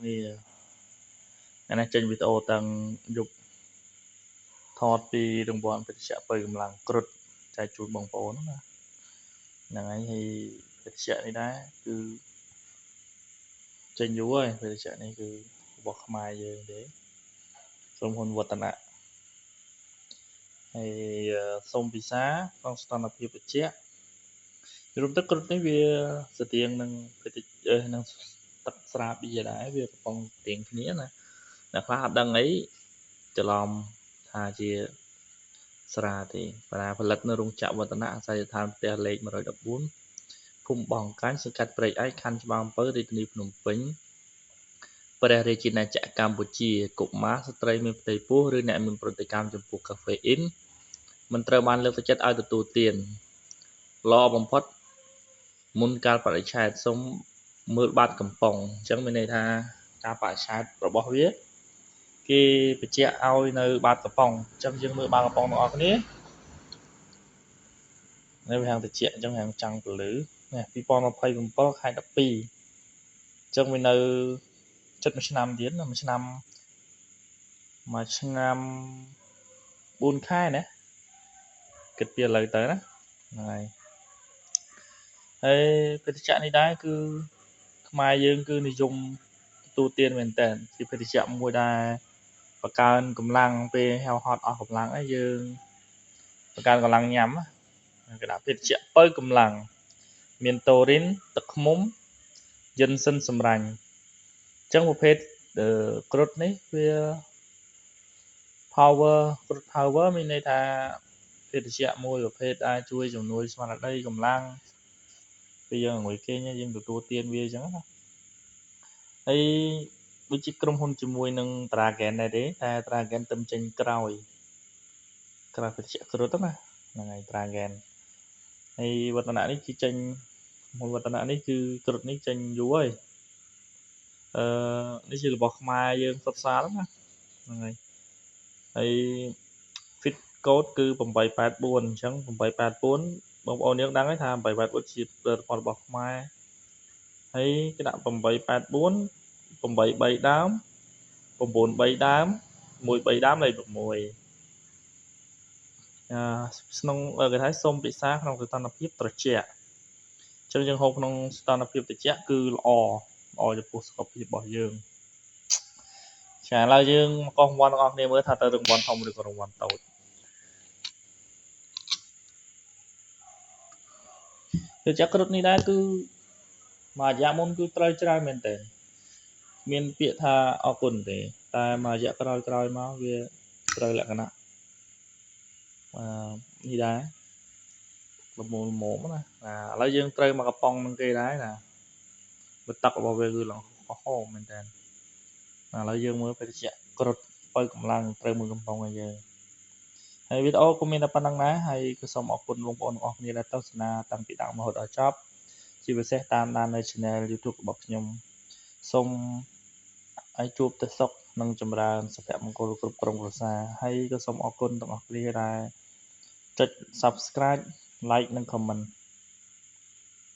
គ្នាថ្ងៃនេះចេញវីដេអូតាំងយប់ថតពីរង្វាន់ភេសជ្ជៈបើកម្លាំងគ្រុឌចែកជូនបងប្អូនណាហ្នឹងហើយហើយភេសជ្ជៈនេះដែរគឺចេញយូរហើយភេសជ្ជៈនេះគឺរបស់ខ្មែរយើងទេក្រុមហ៊ុនវឌ្ឍនៈហើយសូមពិសាក្នុងស្ថានភាពត្រជាក់រួមទៅគ្រុឌនេះវាស្ទៀងនឹងភេសជ្ជៈនឹងទឹកស្រាបៀរដែរវាកំពុងស្ទៀងគ្នាណាអ្នកខ្លះអត់ដឹងអីច្រឡំថាជាស្រាទេបាផលិតនៅរោងចក្រវឌ្ឍនៈអាសយដ្ឋានផ្ទះលេខ114ភូមិបោះកាញ់សង្កាត់ព្រែកឯកខណ្ឌច្បារអំពៅរាជធានីភ្នំពេញព្រះរាជាណាចក្រកម្ពុជាកុមារស្ត្រីមានផ្ទៃពោះឬអ្នកមានប្រតិកម្មចំពោះកាហ្វេអ៊ីនមិនត្រូវបានលើកទឹកចិត្តឲ្យទទួលទានល្អបំផុតមុនកាលបរិច្ឆេទសូមមើលបាតកំប៉ុងអញ្ចឹងមានន័យថាការបរិច្ឆេទរបស់វាគេបញ្ជាក់ឲ្យនៅបាតកំប៉ុងអញ្ចឹងយើងមើលបាតកំប៉ុងទាំងអស់គ្នានៅវាហាងតិចអញ្ចឹងហាងចាំងពលឺនេះ2027ខែ12អញ្ចឹងវានៅចិត្តមួយឆ្នាំទៀតមួយឆ្នាំមួយឆ្នាំ4ខែណាគិតពីឥឡូវទៅណាហ្នឹងហើយហើយភេសជ្ជៈនេះដែរគឺខ្មែរយើងគឺនិយមទទួលទានមែនតើជាភេសជ្ជៈមួយដែលបង្កើនកម្លាំងពេលហៅហត់អស់កម្លាំងអីយើងបង្កើនកម្លាំងញ៉ាំគេដាក់ភេសជ្ជៈបើកម្លាំងមានតូរីនទឹកឃ្មុំយិនសិនសម្រាញ់អញ្ចឹងប្រភេទគ្រុឌនេះវា power គ្រុឌ power មានន័យថាភេសជ្ជៈមួយប្រភេទអាចជួយជំនួយស្មារតីកម្លាំងពេលយើងអង្គុយគេងយើងទទួលទានវាអញ្ចឹងណាហើយដូចជាក្រុមហ៊ុនជាមួយនឹង Dragon ដែរទេតែ Dragon ទៅចេញក្រោយក្រោយភេសជ្ជៈគ្រុឌណាហ្នឹងហើយ Dragon ហើយវឌ្ឍនៈនេះគឺចេញមុនវឌ្ឍនៈនេះគឺគ្រុឌនេះចេញយូរហើយអឺនេះជារបស់ខ្មែរយើងសុទ្ធសាធណាហ្នឹងហើយហើយ fit code គឺ884អញ្ចឹង884បងប្អូនយើងដឹងហើយថា884ជាផលិតផលរបស់ខ្មែរហើយគេដាក់884 83ដើម93ដើម13ដើមលេខ6អឺក្នុងគេថាសូមពិសាក្នុងស្ថានភាពត្រជាក់អញ្ចឹងយើងហូបក្នុងស្ថានភាពត្រជាក់គឺល្អល្អចំពោះសុខភាពរបស់យើងចាឥឡូវយើងមកកោះរង្វាន់ទាំងអស់គ្នាមើលថាតើរង្វាន់ធំឬក៏រង្វាន់តូចគឺចាក់គ្រុឌនេះដែរគឺមួយរយៈមុនគឺត្រូវច្រើនមែនតើមានពាក្យថាអរគុណទេតែមួយរយៈក្រោយក្រោយមកវាត្រូវលក្ខណៈអឺនេះដែរល្មមល្មមណាឥឡូវយើងត្រូវមកកំប៉ុងនឹងគេដែរណាបទឹករបស់វាគឺឡើងក្រហមមែនតើឥឡូវយើងមើលភេសជ្ជៈគ្រុឌបើកម្លាំងត្រូវមួយកំប៉ុងឲ្យយើងហើយវីដេអូក៏មានតែប៉ុណ្្នឹងដែរហើយក៏សូមអរគុណបងប្អូនទាំងអស់គ្នាដែលទស្សនាតាំងពីដើមរហូតដល់ចប់ជាពិសេសតាមដាននៅ Channel YouTube របស់ខ្ញុំសូមឲ្យជួបតែសុខនិងចម្រើនសុភមង្គលគ្រប់ក្រុមគ្រួសារហើយក៏សូមអរគុណទាំងអស់គ្នាដែលចុច Subscribe Like និង Comment